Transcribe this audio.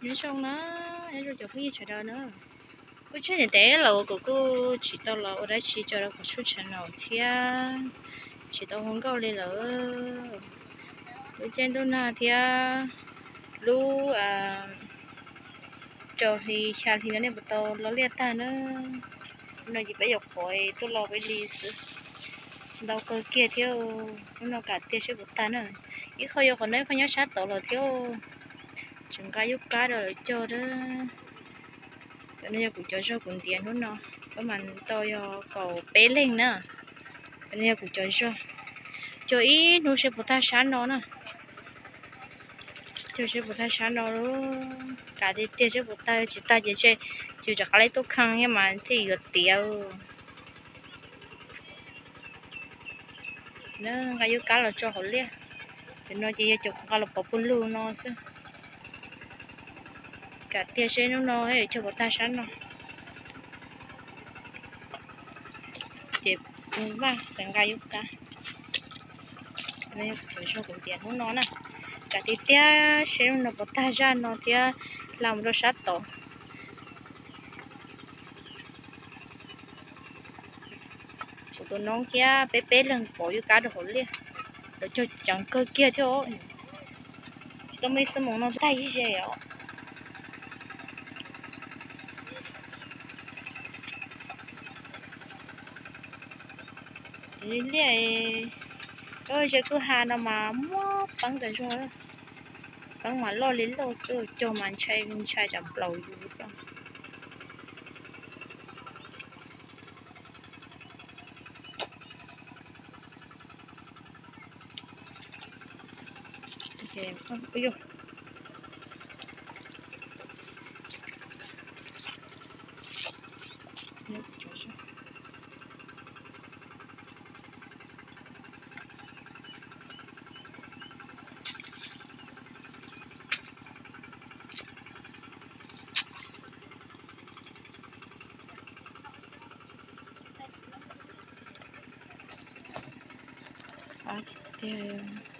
Nyob zoo na, nyob zoo cov phooj ywg sawv daws na. Kuj tsheej niam tes lawm kuv kuj tsis tau los ua dab tsi tso rau kuv tshooj channel thiab, tsis tau hu nkauj li lawm. Lub caij ntuj nag thiab lub rau hli xya hli no nej puas tau los liaj tag na? Hnub no ces peb yuav qhuav tuaj los peb li xwb. Ntau kawg kiag thiab, hnub no kam tiag seb puas tag na. Ib qho yog qhov no, ib qho nyob sab tod los thiab. Tseem nqa yub kab rau lawv cog thiab. Cov no yog kuv cov zog kuv ntiav hnub no, pab mas tau yog kaum peb leeg na. Cov no yog kuv cov zog, cog ib hnub seb puas tag sab no na. Cog seb puas tag sab no lauj, kam tiag tiag seb puas tag, tsis tag ces ntshe yus rov qab li tuaj khee thiab mas thiaj yuav tiav. Nqa yub kab los tso hauv liaj. Cov no ces yog cov kuv nqa los pov puag lug no xwb. Kam tiag seb hnub no cog puas tag sab no. Ces vaj tseem nqa yub kab. Cov zog kuv ntiav hnub no na, kam tiag tiag seb hnub no puas tag zaj no thiab hla mus rau sab tod. Kuv tus noob thiab peb peb leeg pov yub kab rau hauv liaj, lawv cog ceev kawg kiag thiab. Tsis tau muaj ib xuab moos no tag ib ze os. Liaj, ze kwj ha no mas muaj peeb tas zog, peeb mas loj li loj xwb, cog mas ntshai ntshai tsam nplaum yus xwb. Tiag.